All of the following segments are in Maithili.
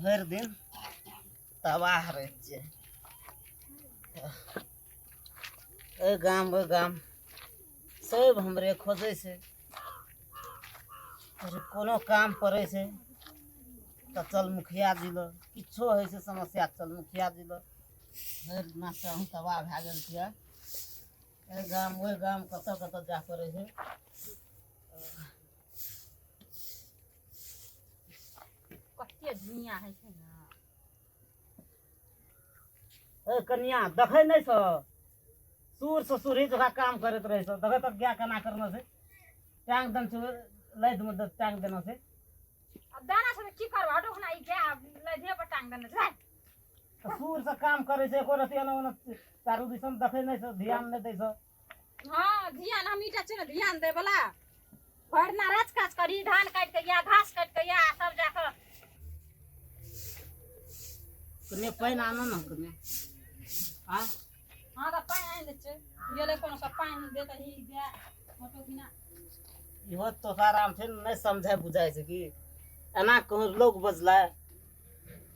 भरि दिन तबाह रहै छियै। एहि गाम ओहि गाम सब हमरे खोजै छै। अरे कोनो काम पड़ै छै तऽ चल मुखिया जी लग, किछो होइ छै समस्या चल मुखिया जी लग। भरि दिना से हम तबाह भए गेल छियै। एहि गाम ओहि गाम कतऽ कतऽ जाय पड़ै छै। कते धुइयाँ होइ छै ने। ए कनिया देखै नहि छौ, सूर से सूरी जकाँ काम करैत रहै छौ। देखै तऽ गाय केना करना छै, टांग देने छै लैद मे, टांग देना छै। अब दाना छै तऽ की करबै, हटो ना, ई गाय लैधे पर टांग देने छै। तऽ सूर से काम करै छै, एको रति एना ओना चारू दिसन देखै नहि छौ, ध्यान नहि दै छौ। हाँ ध्यान हम ईटा छै ने ध्यान दै वाला। भरि दिना राज काज करी, धान काटि के या घास काटि के या सब जाके। कने पानि आनो ने कने। आ हाँ तऽ पानि आनि दै छियै, गेलै कोनो सब पानि दे तऽ ही गाय हटो बिना। इहो तोताराम छै ने, नहि समझै बुझाइ छै कि एना कहूँ लोक बजलै।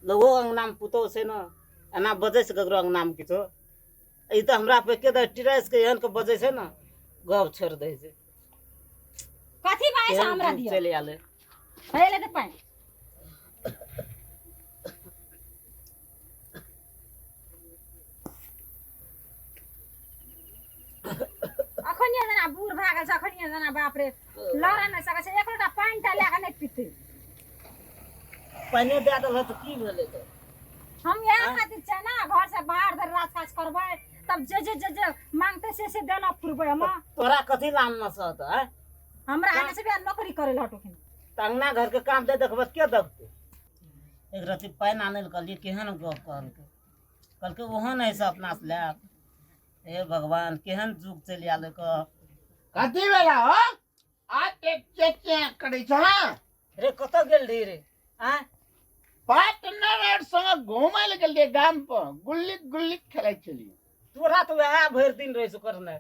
लोगो अङ्गनामे पुतोहु छै ने, एना बजै छै ककरो अङ्गनामे किछो? ई तऽ हमरा पे के टिराइस के एहन के बजै छै ने, गप छोड़ि दै छै। कथी बाजै छै हमरा दिअ चलि आयल हे ले दे पानि। अखनिये जेना बूढ़ भए गेल छै, अखनिये जेना बाप रे लड़े नहि सकै छै, एक लोटा पानि टा लए कऽ नहि पीतै। पानि दए देलह तऽ की भेलै? तऽ हम इएह खातिर छै ने घर से बाहर धरि राज काज करबै, तब जे जे जे जे मांगते से से देना पुरबै हम। तोरा कथी ला आनना छह तऽ आँय? हमरा आने से भी नौकरी करे लए हटोखिन। तऽ अंगना घर के काम दे देखबै के देखतै? एक रति पानि आनै लए कहलियै, केहन गप कहलकै, कहलकै ओहो नहि से अपना से लायब। हे भगवान, केहन जुग चलि आयल कह। कथी भेला हो? आ चे चे चे करै छ? रे कतऽ गेल रही रे? आँय पार्टनर आर संग घूमै लए गेलियै गाम पर, गुल्ली गुल्ली खेलै छलियै। तोरा तऽ वएह भरि दिन रहै छौ करने।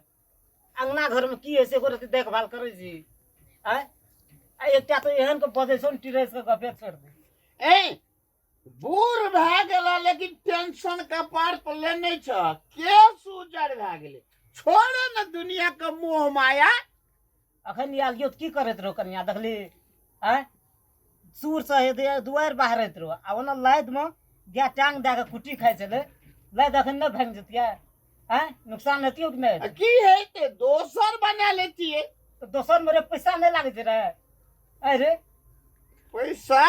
अंगना घरमे की होइ छै एको रत्ती देखभाल करै छी? आँय, आ एकटा तऽ एहन के बजै छौ ने, टिरैस के गपे छोड़ि दे। ए बूढ़ भए गेला लेकिन टेंशन कपार पर लेने छ, केस उजर भए गेलै। छोड़े ने दुनिया के मोह माया। अखन आयल यौ की करैत रहो कनिया? देखली आँय, सूर से हे दुआरि बाहरैत रहो आ ओना लादिमे गाय टांग दए कऽ कुट्टी खाइ छलै। लादि अखन नहि भागि जेतियै? आँय, नुकसान हेतियौ कि नहि? आ की हेतै, दोसर बना लेतियै। तऽ दोसर मे रे पैसा नहि लागै छै रे? अरे पैसा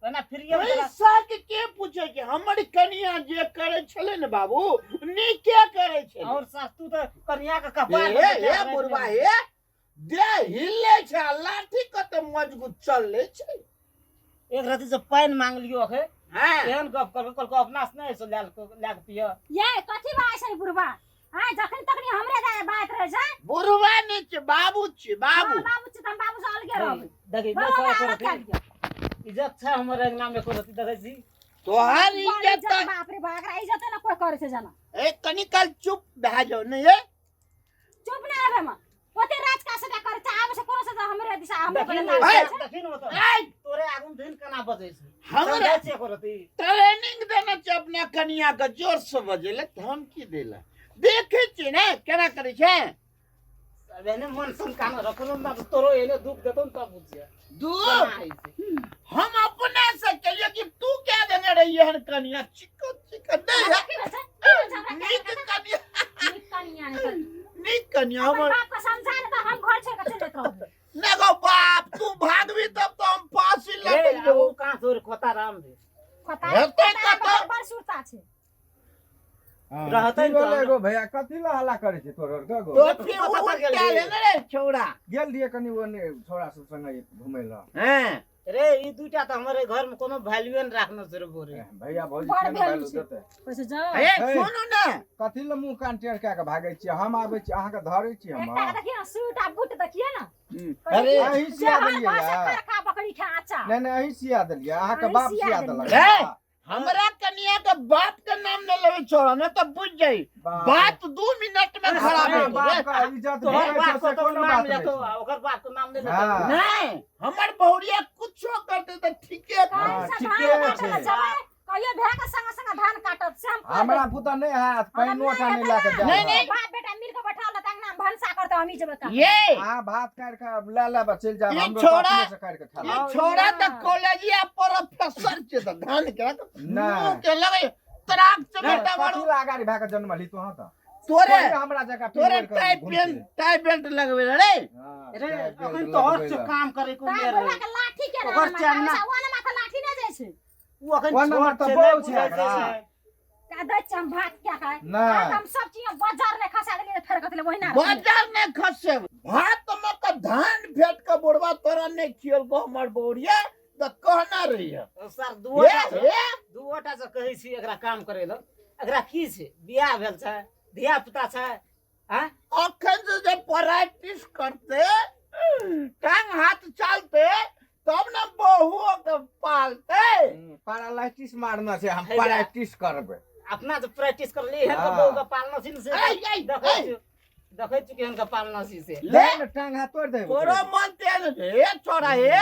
ओना फ्रीए मे तोरा- पैसा के के पूछे छै? हमर कनिया जे करे छलै ने बाबू, नीके करे छलै। और सास तू तऽ कनिया के कपार हे हे बुढ़वा, हे देह हिले छै आ लाठी कते मजबूत चलले छै। एक रति से पानि मांगलियो अखे, हाँ एहन गप करके कहलको अपना से नहि लए लए के पिय। ये कथी बात छै बुढ़वा? आय जखन तखनी हमरे दाय बात रहे छै। बुढ़वा नहि छै, बाबू छै, बाबू। हाँ, बाबू छै, त हम बाबू से अलगे रहबै। देखी बड़ा नहि हमरा एको अलग रति कए लिअ। इज्जत छै हमर अंगना में एको रति देखै छी? तोहर बड़ इज्जत इज्जत, बाप रे बाप, एकरा इज्जत ने कोई करे छै जाना। ए कनी काल चुप भए जाओ ने। ये चुप ना रहबै हम। ओते राज का सटा करे छै, आबै छै कोनो से हमरे दिशा हमरे देखी पर ने, लागै छै। देखी ने ओतऽ। ए! तोरे आगू में धुनि केना बजै छै। हमरा समझै छियै एको रति? ट्रेनिंग देने छै अपना कनिया के जोर से बजेले, तऽ हम की देला? देखे छियै ने केना करै छै। अब एहने मन सन कान रखलो ना तऽ तोरो एहने दुख देतौ ने तब बुझिए। दुख केना होइ छै। हम अपने से केलिए कि तू क्या देने रही हन कनिया चिकन चिकन नहीं है। की होइ छै? की होइ छै हमरा? नीक कनिया, नीक कनिया नहि करी। नीक कनिया अपन हमर बाप के समझा ने तऽ हम घर छोड़ि कऽ चलि जाइत रहबै। ने गो बाप, तू भागबी तब तो हम फांसी रे लटक आब जेबो। ओ कहाँ तोरे खोता राम रे। खोता हेतै खोता कतऽ? बड़ सुरता छै। हाँ, रहतै की ने भेलै तऽ गो भैया, कथी लए हल्ला करै छै तोर आरके गो? तो फिर कतऽ उल्टा गेल रे? लेने रे छौड़ा। गेल रहियै कनि ओने छौड़ा सब संगे घुमै लए। हैं रे ई दूटा तऽ हमर घर में कोनो वैल्यूए ने राखने छै रे बोरे। भैया भौजी बड़ केना वैल्यू वैल्यू छै। देतै? पैसे जाओ। ए हे। सुनू ने, कथी लए मुँह कान टेढ़ कए कऽ भागै छियै? हम आबै छी, अहाँके धरै छी हम। एकटा के देखियौ ने सूट आ बूट देखियौ ने। अरे अहीं जे सिया हर देलियै भाषा या? खा खा बकरी खा आचा। नहि नहि, अहीं सिया देलियै? अहाँके अहीं बाप सिया सिया देलियै। देलक? रे हमरा कनिया के बाप के नाम न लेबै छोड़ा, न तऽ बुझ जाई बाप बात 2 मिनट में खराब रे, हो बाप के इज्जत तोहर भेटै बाप छै के से तो कोनो नाम बात नहि लेतो छै। आ ओकर बाप के नाम नहि लेतो। हाँ। नहीं, हमर बहुरिया कुछो करते तऽ ठीके काल्हि हाँ, से ठीके धान काटै लए छै। जेबै। कहियो भए के संग संग धान काटत से हम कह हमरा देब। पुता नहि हैत, हमरा पानिओ टा नहि नहि लए के हेतै जायब। नहि, नहि। बाप बेटा मिल के बैठा लेत अंगना में भनसा करते हम ही जेबै काटै। ये अहाँ भात काटि के लए लेब आ चलि जायब, ई हमरो छोड़ा- अपने से काटि के खा ई लेब। छोड़ा तऽ कॉलेजिया प्रोफेसर छै तऽ धान के नहि। मुँह के लगे तराक से बेटा कथी बारू लए अगाड़ी भए के जन्मलही तोहाँ तऽ? तोरे तोरे हमरा जकाँ तोरे पिंगोर के टाई घुमते। पेंट टाई बेल्ट लगबे रे। हाँ, रे टाई बेल्ट अखन तोहर लगबै से लए। काम करे को तार मेर बुढ़वा के लाठी के ओकर ना चन्ना। माथा माथा लाठी नहि जाइ छै। उ अखन ओना छोट तऽ छै, बौ नहि छै बुझै एकरा। छै। ता दै छियै हम भात क्या खाय। नहि। भात हम सब चीज बाजार नहि खसा देलियै फेर कथी ले ओहिना रखने। बाजार नहि खसे भात में के धान फेट के बुढ़वा तोरा नहि खियलको हमर बौरिया तऽ कहना रहिए। सर दुओ हे हे दुओटा से कहै छी एकरा काम करै लए, एकरा की छै? बियाह भेल छै, धिया पुता छै। आँय? अखन से जे प्रैक्टिस करते टांग हाथ चलते तब ने बहुओ के पालते। पैरालाइटिस मारना छै, हम हे जा। प्रैक्टिस करबै। अपना से प्रैक्टिस कर ली है हाँ। बहु के पालना छी ने से। ऐ, ऐ, देखै ऐ। छी, देखै छी केहन के पालना छी से। ले ने टांग हाथ तोड़ि देबै। तोरो मन तेल हे छोरा हे,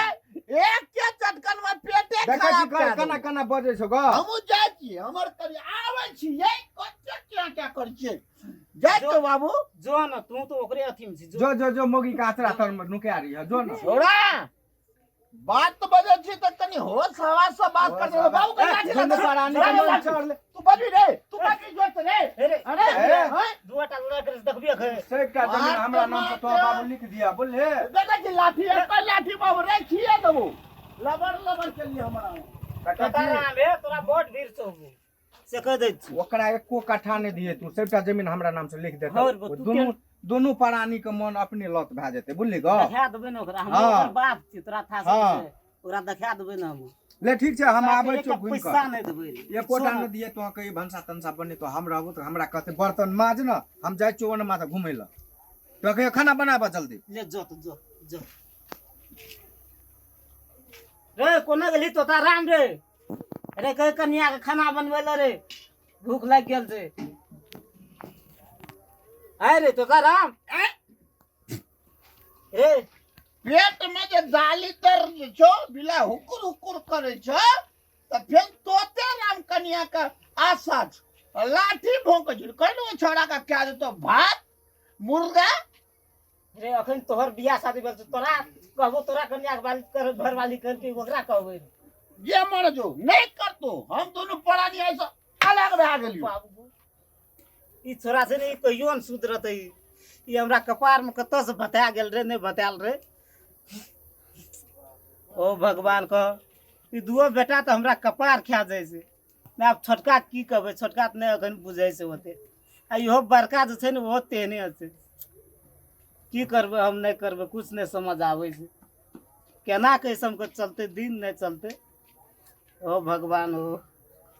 एक के चटकन में पेटे देखै छी खराब केना कए देबौ। केना बजै छौ गऽ। हमहूँ जाइ छी, हमर कनि आबै छी ये कते क्या क्या करै छियै। जाइ छियौ बाबू। जो न तू तो ओकरे अथी में छी जो। जो जो जो मोगी के आचरा तर में नुका रही है, जो न। छोरा बात बजै छी तऽ कनि होश हवा से बात कर होश बाबू के लाठी दुनू लगा। प्राणी के छोड़ा मन लाठी। चढ़ले। तू बजबी रे, तू बजबी जोर से रे। हे रे अरे ए। हैं? दुओटा लऽ के देखबी अखन। सबटा जमीन हमरा नाम से तोहर बाबू लिख दिया, बुझले? देखै छी लाठी, एक लाठी बाबू रे खिए देबो। लबर लबर के लिए हमरा। देखै छी, तोरा रे तोरा बड भीड़ छौ से कह दै छी। ओकरा एको कट्ठा नहि दिए तू, सबटा जमीन हमरा नाम से लिख देतौ। हौर बा, तू दुनू दुनू प्राणी के मन अपने लत भए जेतै, बुझली गऽ? देखा देबै ने ओकरा, हम हाँ। ओकर बाप छी, तोरा था हाँ। छै ओकरा देखा देबै ने हम। ले ठीक छै, हम आबै एकटा छियौ घुमि कऽ। पैसा नहि देबै रे। एकोटा नहि दिए तो कहीं भनसा तनसा बने तो हम रहबो तऽ हमरा कहते बर्तन माज न, हम जाइ छियौ ओने माथा घुमै लए। तो कहियो खाना बनाबऽ जल्दी। ले जो तो जो जो रे कोना गेली तोता राम रे? रे कहे कनिया के खाना बनबै लए रे, भूख लागि गेल छै। आय रे तोता राम रे, पेट में जे जाली तर जे छौ बिला हुकुर हुकुर करै छौ तऽ फेर तोते राम कनिया के आशा छौ। लाठी भोंकै छै कहलहुँ छौड़ा के कए देतौ भात मुर्गा। रे अखन तोहर बियाह शादी भेल छौ, तोरा कहबो तोरा कनिया के बाली कर घरवाली कर के ओकरा कहबै। जे मर जो नहीं करतो, हम दोनों प्राणी ऐसा अलग भए गेलियो। बाबू ई छोरा छै ने, ई कहियो ने सुधरतै। ई हमरा कपार में कतऽ से बता गेल रे, नहि बतायल रे। ओ भगवान कह, ई दुओ बेटा तऽ हमरा कपार खा जाइ छै। नहि आब छोटका की कहबै, छोटका तऽ नहि अखन बुझै छै ओते, आ इहो बड़का जे छै ने ओहो तेहने छै। की करबै हम, नहि करबै, कुछ नहि समझ आबै छै केना कैसम के चलतै दिन, नहि चलतै। ओ भगवान हो।